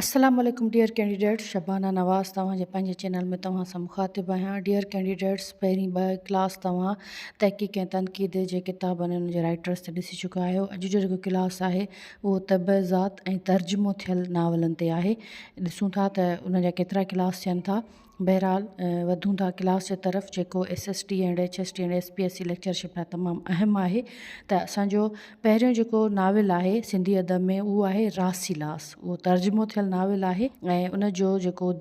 السلام عليڪم dear candidates Shabana Nawaz توهان جي پنهنجي چينل ۾ توهان سان مخاطب آهيان ڊيئر ڪينڊيڊيٽس پهرين ٻه ڪلاس توهان تحقيق ۽ تنقيد جي ڪتابن ۽ ان جي رائيٽرس تي ڏسي چڪا آهيو اڄ جو جيڪو ڪلاس آهي اهو طبع ذات ۽ ترجمو ٿيل ناولن تي آهي ڏسون ٿا ته ان جا ڪيترا ڪلاس ٿين ٿا بهرحال وڌون ٿا ڪلاس جي طرف جيڪو S S T and H S T and S P S C lectureship لاء تمام اهم آهي ته اسان جو پهريون جيڪو ناول آهي سنڌي ادب ۾ اهو آهي راسيلاس اهو ترجمو ٿيل ناول آهي ۽ ان جو جيڪو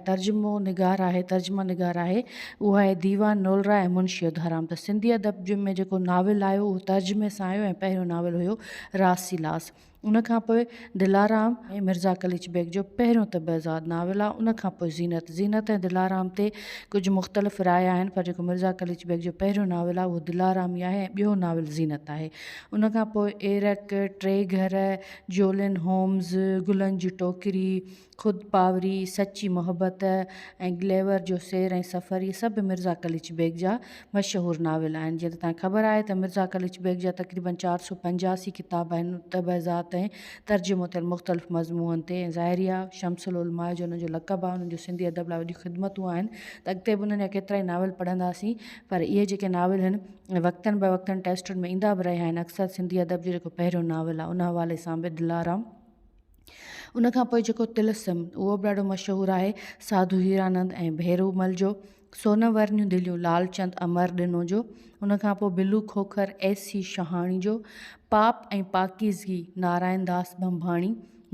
ترجمو نگار آهي ترجمه نگار آهي اهو آهي ديوان نولراء ۽ منشي اڌارام ته سنڌي ادب ۾ جيڪو ناول آيو اهو ترجمي سان آيو ۽ پهريون ناول هيو راسيلاس ان کان پوء دلارام ۽ مرزا قليچ بيگ جو پهريون طبعزاد ناول آ، ان کان پوء زينت. زينت ۽ دلارام تي ڪجهه مختلف رايا آهن پر جيڪو مرزا قليچ بيگ جو پهريون ناول آ اهو دلارام ئي آهي ۽ ٻيو ناول زينت آهي. ان کان پوء ايرڪ، ٽي گهر، جولين هومز، گلن جي ٽوڪري، خود پاوري، سچي محبت ۽ گليور جو سير ۽ سفر اهي سڀ مرزا قليچ بيگ جا مشهور ناول آهن. جيئن ته توهان کي خبر آهي ته مرزا قليچ بيگ جا تقريباً 485 ڪتاب آهن طبع ذات ۽ ترجمو ٿيل مختلف مضمونن تي ۽ ظاهري آهي شمس العلماء جو انهن جو لقب آهي انهن جون سنڌي ادب لاء وڏيون خدمتون آهن ته اڳتي به انهن جا ڪيترائي ناول پڙهنداسين پر اهي جيڪي ناول آهن وقتن بوقتن ٽيسٽن ۾ ايندا به رهيا آهن اڪثر سنڌي ادب جو جيڪو پهريون ناول آهي ان حوالي سان به دلارام ان کان پوء جيڪو طلسم اهو به ڏاڍو مشهور آهي ساڌو هيرانند ۽ ڀيرومل جو، سون ورنيون دليون لالچند امر ڏنو جو، ان کان پوء بلو کوکر ايس سي شهاڻي جو، پاپ ۽ پاڪيزگي نارائڻ داس ڀمڀاڻي،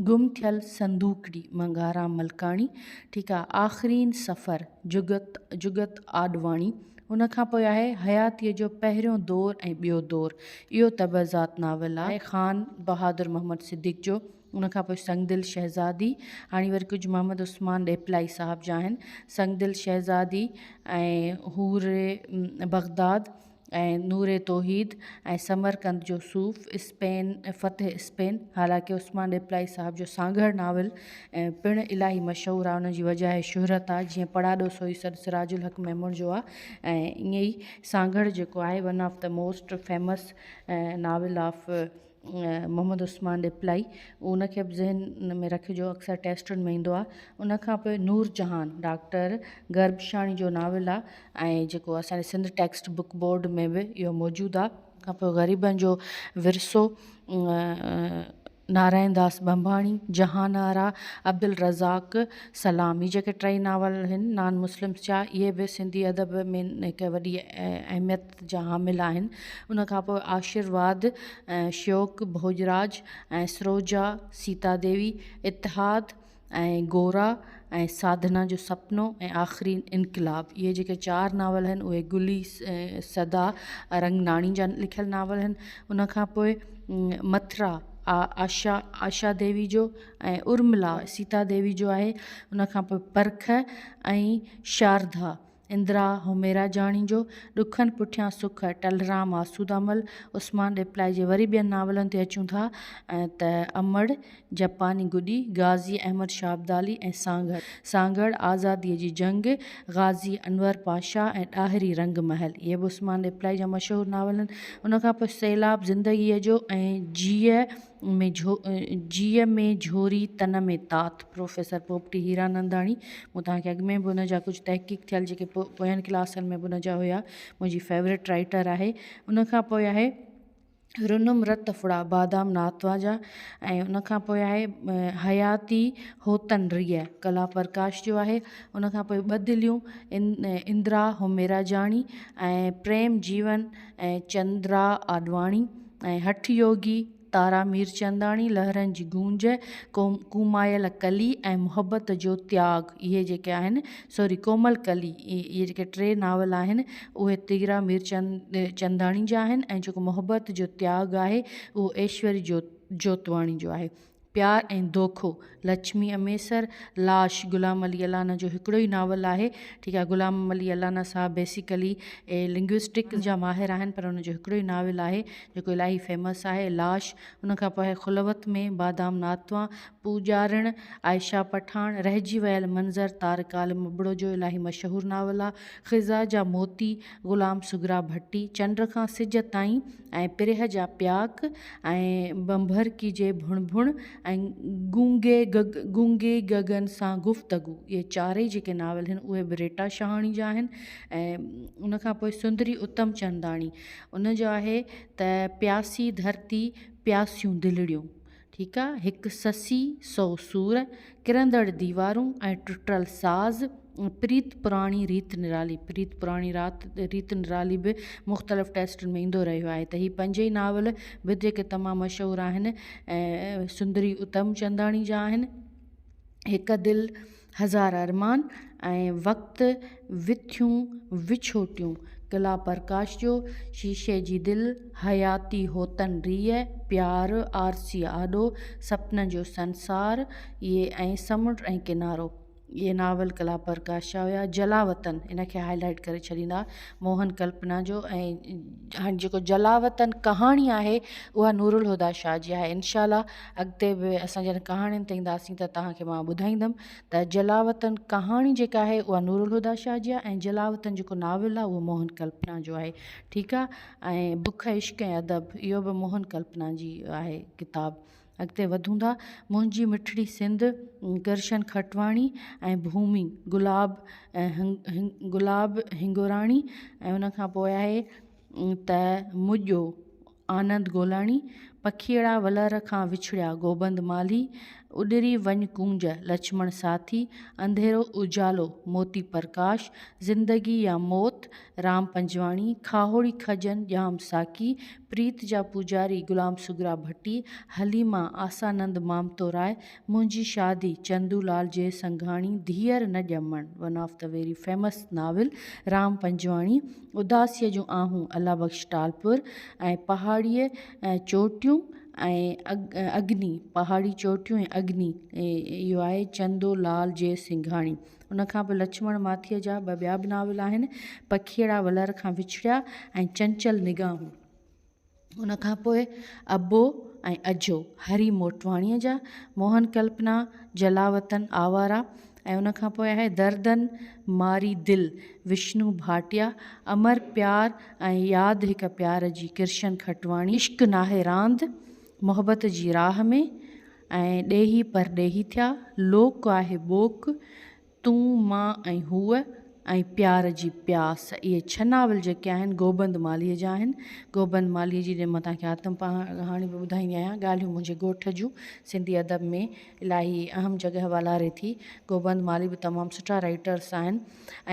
گم ٿيل صندوقڙي منگهارام ملڪاڻي، ٺيڪ آ، آخرين سفر جگت جگت آڏواڻي، ان کان پوء آهي حياتيء جو پهريون دور ۽ ٻيو دور. اهو طبعزاد ناول آهي خان بهادر محمد صديق جو. ان کان پوء سنگدل شهزادي، هاڻي وري ڪجهه محمد عثمان ڏيپلائي صاحب جا آهن. سنگدل شهزادي ۽ حور بغداد ۽ نور توحيد ۽ سمرقند جو صوف، اسپين، فتح اسپين، حالانڪه عثمان ڏيپلائي صاحب جو سانگهڙ ناول پڻ الاهي مشهور آهي ان جي وجه آهي شهرت آهي جيئن پڙاڏو سوئي سڏ سراج الحق ميمڻ جو آهي ۽ ائين ئي سانگهڙ جيڪو آهي one of the most famous novel of Muhammad Usman Deplai ان کي به ذهن ۾ رکجو اڪثر ٽيسٽن ۾ ايندو آهي ان کان پوء نور جهان ڊاڪٽر گربشاڻي جو ناول آهي ۽ جيڪو اسان جي سنڌ ٽيڪسٽ بڪ بورڊ ۾ به اهو موجود آهي ان کان پوء غريبن جو ورثو نارائڻ داس ڀمڀاڻي، جهان آرا، عبدالرزاق سلام هي جيڪي ٽئي ناول آهن نان مسلمس جا اهي به سنڌي ادب ۾ هڪ وڏي اهميت جا حامل آهن. ان کان پوء آشيرواد، شيوڪ ڀوڄراج ۽ سروجا سيتا ديوي، اتحاد، ۽ گورا ۽ ساڌنا جو سپنو ۽ آخري انقلاب اهي جيڪي چار ناول آهن اهي گلي سدا رنگناڻي جا لکيل ناول آهن ان کان پوء مٿرا آشا آشا ديوي جو ۽ ارملا سيتا ديوي جو آهي ان کان پوء پرک ۽ شارڌا اندرا حميرا جاڻي جو، ڏکن پٺيان سک، ٽلرام آسودامل، عثمان ڏيپلائي جي وري ٻين ناولن تي اچون ٿا ته امڙ، جپاني گڏي، غازي احمد شاهه ابدالي ۽ سانگهڙ، سانگهڙ، آزاديء جي جنگ، غازي انور پاشا ۽ ڏاهري رنگ محل اهي به عثمان ڏيپلائي جا مشهور ناول آهن. ان کان پوء سيلاب زندگيء جو ۽ جيء ۾ جيء ۾ جهوري تن ۾ تات، پروفيسر پوپٽي هيراننداڻي، مون توهان کي اڳ ۾ به ان جا ڪجهه تحقيق ٿيل جيڪي پوين ڪلاسن ۾ به ان جا هيا، منهنجي فيورٽ رائيٽر آهي. ان کان پوء آهي رنم رت ڦڙا بادام ناتوا جا ۽ ان کان پوء آهي حياتي هوتن ريء ڪلا پرڪاش جو آهي. ان کان پوء ٻه دليون اندرا هميراجاڻي ۽ پريم جيون ۽ چندرا آڏواڻي ۽ هٺ يوگي تارا ميرچنداڻي، لهرن جي گونج، ڪومايل ڪلي ۽ محبت جو تياڳ اهي جيڪي آهن سوري ڪومل ڪلي اهي جيڪي ٽي ناول آهن اهي تيرا ميرچنداڻي جا آهن ۽ جيڪو محبت جو تياڳ آهي اهو ايشوري جوتواڻي جو آهي. پيار ۽ دوکو، لڇمي اميسر، لاش، غلام علي الانا جو هڪڙو ئي ناول آهي، ٺيڪ آهي، غلام علي الانا صاحب بيسيڪلي لنگوسٽڪ جا ماهر آهن پر ان جو هڪڙو ئي ناول آهي جيڪو الاهي فيمس آهي لاش، ان کان پوء آهي خلوت ۾ بادام ناتوان، پوڄارڻ، عائشه پٺاڻ، رهجي ويل منظر، طارق عالم ابڙو جو الاهي مشهور ناول آهي، خزا جا موتي، غلام صغريٰ ڀٽي، چنڊ کان سج تائين، ۽ پرهه جا پياڪ ۽ ڀنڀرڪي جي ڀڻ ڀڻ ۽ گونگي گونگي گگن سان گفتگو اهي چارئي جيڪي ناول آهن اهي به ريٽا شهاڻي جا آهن ۽ ان کان پوء سندري اتم چنداڻي ان جو آهي ته پياسي ڌرتي پياسيون دلڙيون ٺيڪ آ هڪ سسي سو سور، ڪرندڙ ديوارون ۽ ٽٽل ساز، پريت پراڻي ريت نرالي، پريت پراڻي رات ريت نرالي به مختلف ٽيسٽن ۾ ايندو رهيو آهي ته هي پنج ئي ناول به جيڪي تمام مشهور آهن ۽ سندري اتم چنداڻي جا آهن. هڪ دل هزار ارمان ۽ وقت وٿيون وڇوٽيون، ڪلا پرڪاش جو، شيشي جي دل، حياتي هوتن ريء، پيار، آرسيء آڏو، سپنن جو سنسار، اهي ۽ سمنڊ ۽ ڪنارو، اهي ناول ڪلا پرڪاش جا هيا. جلاوطن، ان کي هائي لائيٽ ڪري ڇڏيندا، موهن ڪلپنا جو ۽ هاڻي جيڪو جلاوطن ڪهاڻي آهي اها نورالهديٰ شاهه جي آهي. انشاء الله اڳتي به اسان جڏهن ڪهاڻين تي اينداسين ته توهان کي مان ٻڌائيندم ته جلاوطن ڪهاڻي جيڪا آهي اها نورالهديٰ شاهه جي آهي ۽ جلاوطن جيڪو ناول آهي اهو موهن ڪلپنا جو آهي ٺيڪ آهي ۽ بک عشق ۽ ادب اهو به موهن ڪلپنا جي آهي ڪتاب اڳتي وڌون ٿا منهنجي مٺڙي سنڌ ڪرشن کٽواڻي ۽ ڀومي گلاب گلاب هنگوراڻي ۽ ان کان پوء آهي ته مڄو آنند گولاڻي، پکيئڙا ولر کان وڇڙيا، گوبند مالهي، اڏري وڃ ڪونج، لڇمڻ ساٿي، انڌيرو اجالو، موتي پرڪاش، زندگي يا موت، رام پنجواڻي، کاهوڙي کجن، ڄام ساقي، پريت جا پوڄاري، غلام صغريٰ ڀٽي، حليما، آسانند مامتو راء، منهنجي شادي، چندو لال جي سنگهاڻي، ڌيئر نه ڄمڻ، one of the very famous novel, Ram Panjwani, اداسيء جون آهون، الله بخش ٽالپر، ۽ پهاڙيء چوٽيون ۽ اگني، پهاڙي چوٽيون ۽ اگني، اهو آهي چندو لال جي سنگهاڻي. ان کان پوء لڇمڻ ماٿيء جا ٻه ٻيا به ناول آهن، پکيئڙا ولر کان وڇڙيا ۽ چنچل نگاهون. ان کان پوء ابو ۽ اجهو، هري موٽواڻيء جا، موهن ڪلپنا، جلاوطن آوارا ۽ ان کان پوء آهي دردن ماري دل، وشنو ڀاٽيا، امر پيار ۽ ياد هڪ پيار جي، ڪرشن کٽواڻي، عشق ناهي راند، محبت جي راهه ۾ ۽ ڏيهي پرڏيهي ٿيا، لوڪ آهي ٻوڪ، تون، مان ۽ هوء ۽ پيار جي پياس اهي ڇهه ناول جيڪي آهن گوبند مالهيء جا آهن. گوبند مالهيء جي جنهن مان توهان کي آتم ڪهاڻي به ٻڌائيندي آهيان. ڳالهيون منهنجي ڳوٺ جون سنڌي ادب ۾ الاهي اهم جڳهه والاري ٿي. گوبند مالهي به تمام سٺا رائيٽرس آهن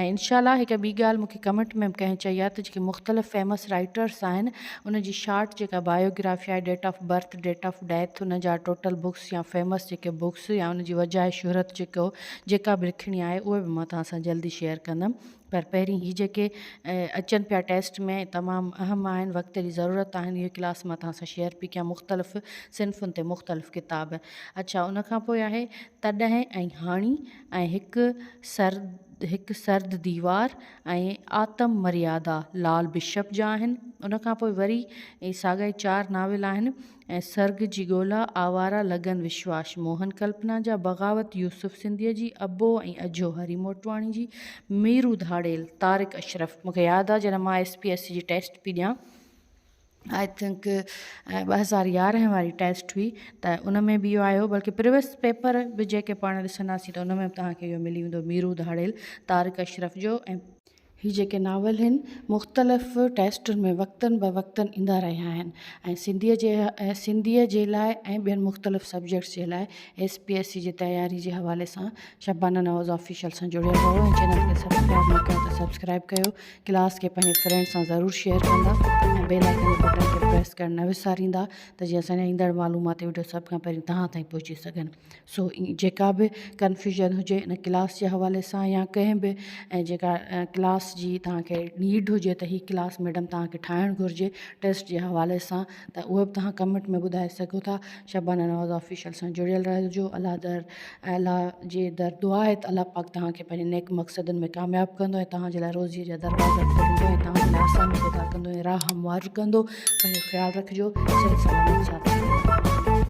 ۽ انشاء الله هڪ ٻي ڳالهه مون کي ڪمينٽ ۾ به ڪنهن چئي آهي ته جيڪي مختلف فيمس رائيٽرس آهن ان جي شارٽ جيڪا بايوگرافي آهي date of birth date of death ان جا ٽوٽل بڪس يا فيمس جيڪي بڪس يا ان جي وجهه شهرت جيڪو جيڪا به لکڻي آهي اهي به مان توهان سان جلدي شيئر ڪندم پر پهرين هي جيڪي اچن پيا ٽيسٽ ۾ تمام اهم آهن وقت جي ضرورت آهن اهي ڪلاس مان توهان سان شيئر پئي ڪيان مختلف صنفن تي مختلف ڪتاب اڇا ان کان پوء آهي تڏهن ۽ هاڻي ۽ هڪ سرد هڪ سرد ديوار ۽ آتم مريادا لال بشپ جا آهن ان کان پوء وري ساڳا ئي چار ناول آهن ۽ سرڳ جي ڳولا، آواره لگن وشواش، موهن ڪلپنا جا، بغاوت يوسف سنڌيء جي، ابو ۽ اجهو هري موٽواڻي جي، ميرو ڌاڙيل، طارق اشرف، مون کي ياد آ جڏهن مان ايس پي ايس سي جي ٽيسٽ پي ڏيان I think 2011 واري ٽيسٽ هئي ته ان ۾ به اهو آيو بلڪه پريويس پيپر به جيڪي پاڻ ڏسنداسين ته ان ۾ به توهان کي اهو ملي ويندو ميرو ڌاڙيل، طارق اشرف جو ۽. هي جيڪي ناول هن مختلف ٽيسٽن ۾ وقتن به وقتن ايندا رهيا آهن ۽ سنڌيء جي سنڌيء جي لاء ۽ ٻين مختلف سبجيڪٽس جي لاء ايس پي ايس سي جي تياري جي حوالي سان شبانه نواز آفيشل سان جڙيل رهو ۽ چينل کي سبسڪرائب نه ڪيو ته سبسڪرائب ڪيو ڪلاس کي پنهنجي فرينڊ سان ضرور شيئر ڪندا ۽ بيل آئيڪن جي بٽڻ کي پريس ڪرڻ نه وساريندا ته جيئن اسان جا ايندڙ معلوماتي وڊيو سڀ کان پهرين توهان تائين پهچي سگهن. سو جيڪا به ڪنفيوزن هجي ان ڪلاس جي حوالي سان يا ڪنهن به ۽ جيڪا ڪلاس جي توهان کي نيڊ هجي ته هي ڪلاس ميڊم توهان کي ٺاهڻ گهرجي ٽيسٽ جي حوالي سان ته اهو به توهان ڪمينٽ ۾ ٻڌائي سگهو ٿا شبانه نواز آفيشل سان جڙيل رهجو الله در الله جي در دعا آهي ته الله پاڪ توهان کي پنهنجي نيڪ مقصدن ۾ ڪامياب ڪندو ۽ توهان جي لاء روزي جا دروازا کوليندو ۽ توهان جي لاء آسانيون پيدا ڪندو ۽ راهه هموار ڪندو پنهنجو خيال رکجو صحت سلامت ساٿ.